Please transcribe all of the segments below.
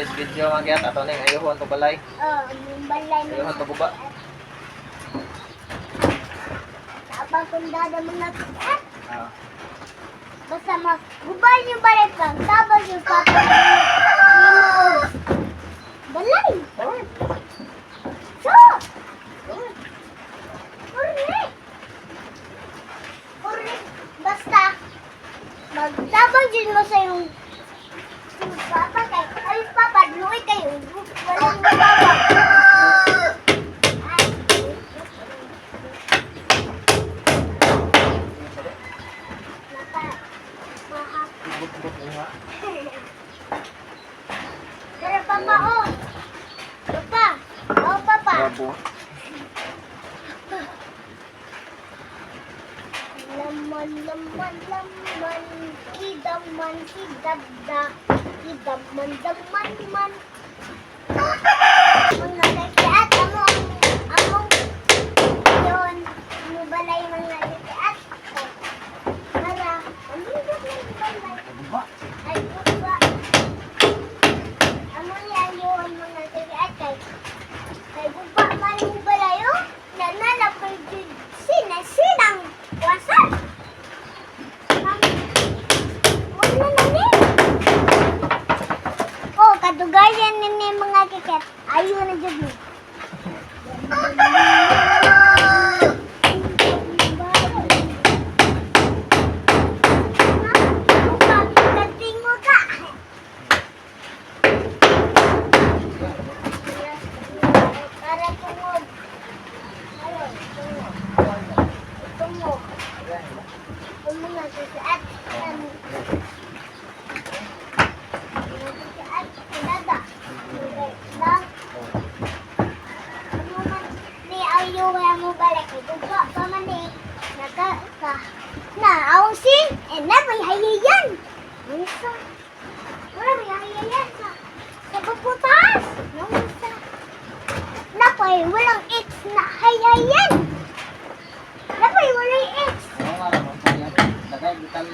Today's video, mga kiyat, ato ning ayuhon to balay. Oh, yung balay na. Ayuhon to guba. Tapang kung dada mga kikat. Ah. Basta magubal yung balay pang tapos yung papa mo balay. So! Correct! Correct! Basta magtabang din mo sa yung papa kay ay papa luwi kayo walang papa. Ay. Naka, mahap. Buk-buk nga. Pero papa, oh. Papa, oh papa. Rabo. Laman, laman, laman, kidaman, kidada, kidaman, daman, man. Mga kakiat, among, among, yun, mubalay mga kakiat. Para, aming balay. Guba. Ay, guba. Amo niya yun mga kakiat kay kay guba man mo balayo na nalapay jud sina sinang wasan. Wala na ni. Oh, kadugayan ni ni mga kakiat. Ayo na jud ni. Katingo ka. Para tungog. Ano? Tungog. Tungog. Tungog sa at ano. Sa at dada. Da. Ano man ni ayo kaya mo balik kay guba pa man ni naka ka na awong sin eh na may hayayan. Unsa? Wala may hayayan sa sa puputas. Unsa? Napay, walang X na hayayan. Napay, walang X. Ano nga lang, ang dagay gitan.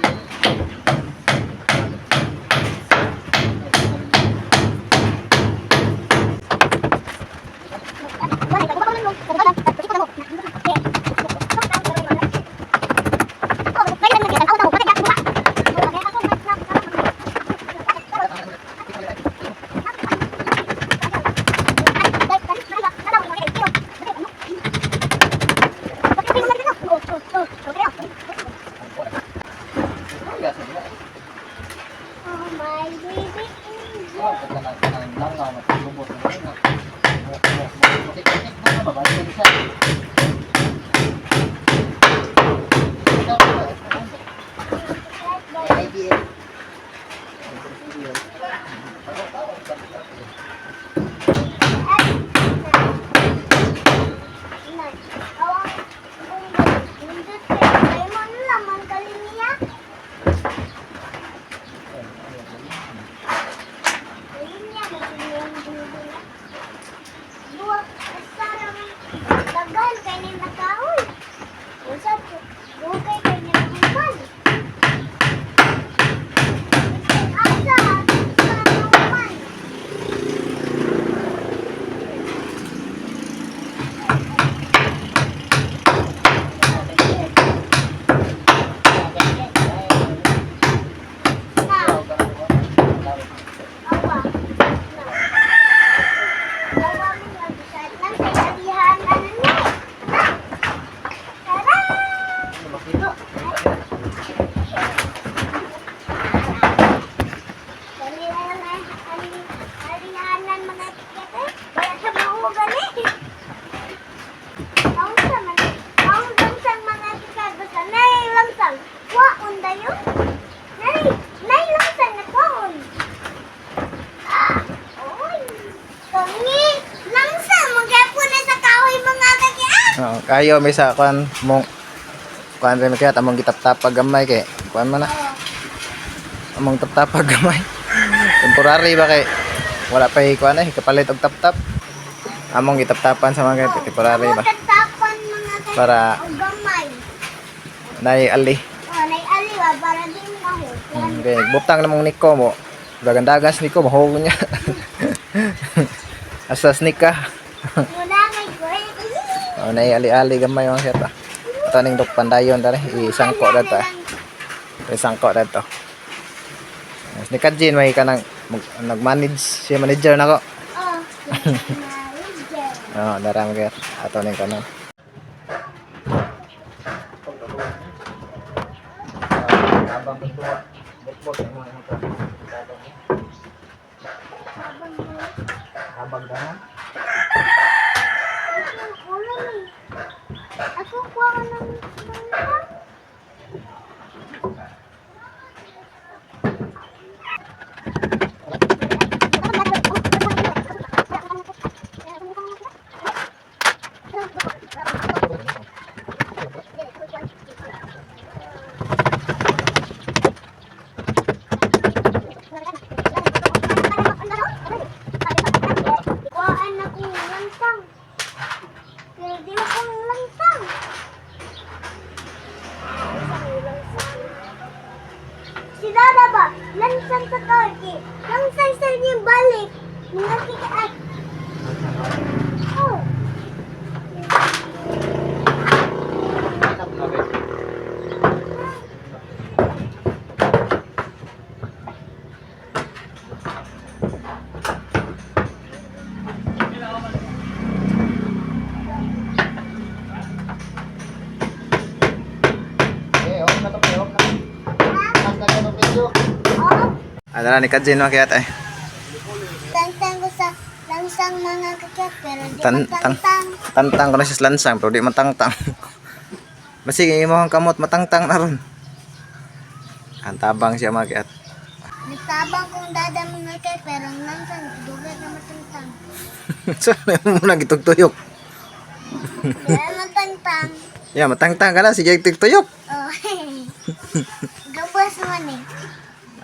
Oh my baby angel. Oh, kanang langaw nga lubot na nga. Tik-tik na ba ba siya? Tagal kay ni nakahoy. Unsa dugay kay ni nahuman. Asa sa nahuman. Na, awa. Na. Awa mo nga bisad lang kay alihan ano ni. Na. Tara! Alihan alihanan mga tiket eh. Wala sa mahugan eh. Ang sa man, ang langsang mga tiket basta nay langsang. Kwaon dayon. Nay, nay langsang na kwaon. Ah, oy. Kangi, langsang magyapon na sa kahoy mga kakiat. Oh, kayo may sa kuan mong kuan rin kaya among gitaptapag gamay kay kuan man na among taptapag gamay. Temporary ba kay wala pa kuan eh kapalit og taptap. Among gitaptapan sa mga kay temporary ba. Among tatapan mga kakiat. Para- Og gamay. Nay ali. Oh, nay aliwa para di mo ako. Okay, butang namong niko mo. Dagandagas niko mahog niya. Asa sneak ka. Muna kay ko. Oh, nay ali-ali gamay mga kiyat. Ato ning dok pandayon dali isangko data. Isangko dito. Ni Kajin may kanang nag-manage siya, manager nako. Oh, manager. Oh, dara mga kiyat. Ato ning kanang. Abang berdua. Bot-bot mo ang ito. Habang dana. Ako ulam eh. Ako kuha ka ng mga. Kuhaan akong langsang. Pero di mo kong langsang. Langsang. Si Dada ba? Langsang sa Turkey. Langsang sa inyong balik. Mga kikaat. Oh. Eh, off na to, off na. Basta ka ng video. Oh. Ano na ni Kajin mga kiyat eh. Tantang ko sa langsang mga kakat pero di Tan- matantang. Tantang ko na siya sa lansang pero di matangtang. Basig imo ang kamot matangtang na ron. Ang tabang siya mga kiyat. Nagtabang kong dada mga kakat pero ang langsang dugay na matantang. Saan mo na gitugtuyok? Kaya matantang. Ya, matangtang ka na sige tugtuyok. Oh. Gabas man eh.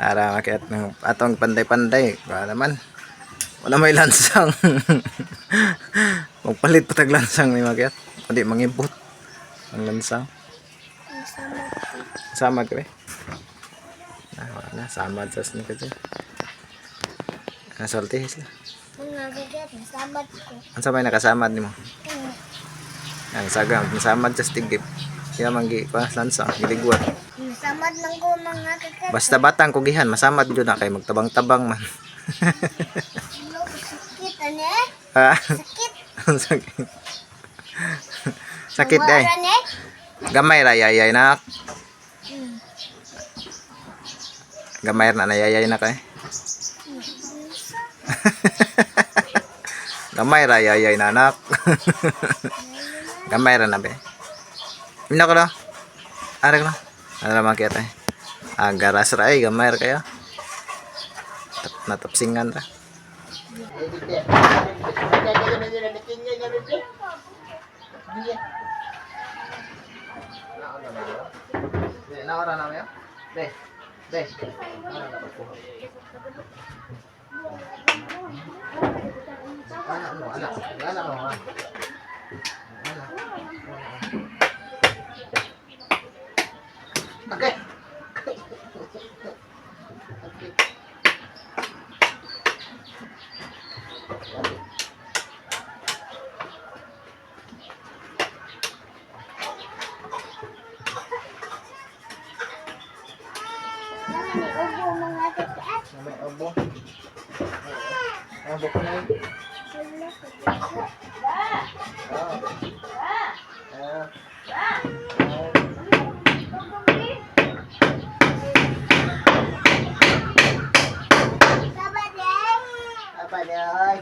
Ara mga kiyat ng atong panday-panday. Wala naman. Wala may lansang. Magpalit pa tag lansang ni mga kiyat. Kundi mangibot ang lansang. Ang sama ko. Samad ka ba? Ah, wala na. Samad sa sini ka dyan. Ah, salty sila. Mga kakat, nasabat ko. Ang sabay nakasamad nimo. Hmm. Ang saga, nasamad sa stigip. Kaya manggi pa lansa, giligwat. Nasamad lang ko mga kakat. Basta batang kugihan, masamad jud na kay magtabang-tabang man. Lo, sakit ano eh? Ha? Sakit. Sakit. Sakit day. Wala eh. Gamay ra yayay nak. Hmm. Gamay ra na yayay na kay. Gamay ra yayay na anak. Gamay ra na be. Mina ko lo. Are ko lo. Ano naman kita eh. Ah, garas ra ay gamay ra kayo. Tap, natapsingan ra. Naora na mo De. De. Anak mo, anak. Anak mo, ah. Anak. Okay. Mga ni ubo mga kakat. May obo. Obo ko na yun. Wala ko. Ah. Ah. Sabat eh. Apa niya ay?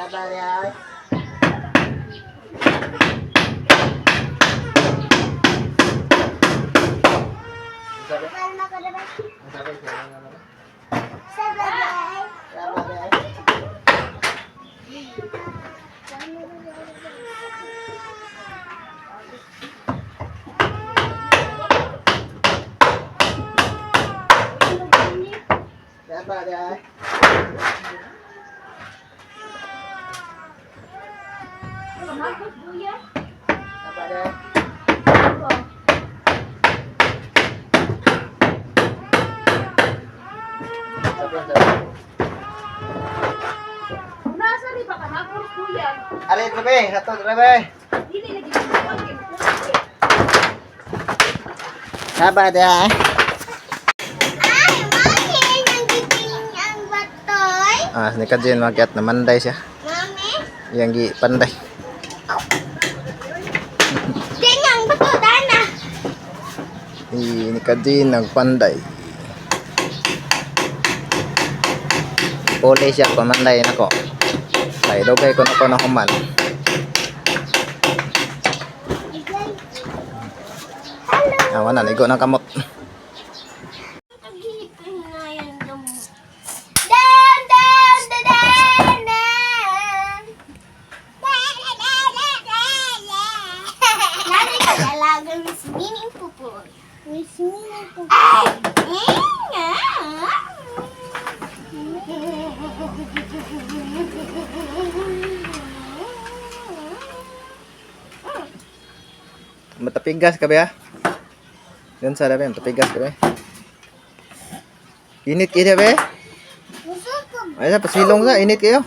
Apa niya ay? Sabi? Kalma ko na ba? Sabi siya ano? Sabat eh. Apa niya ay? Apa niya ay? Apa niya ay? Nasa di ba ka na? Puro kuya. Ali, trabe, ato trabe. Dili lagi ko kay Haba da. Ay, mami, nang giting ang batoy. Ah, ni Kajin makiat na manday siya. Mami, Yang gi panday. ting ang bato dana. Ni Kajin nagpanday. Puli siya pamanday nako. Ay dugay ko na ko nahuman. Hello. Ah, wala ligo ng kamot. Dan, dan, dan, dan, dan. Nanay ko alaga Miss Mining Pupoy. Miss Mining Pupoy. Ay! Matapigas ka ba? Yun sa labi, matapigas ka ba? Init kayo ba? Busog ko. Ay, sa pasilong sa, init kayo.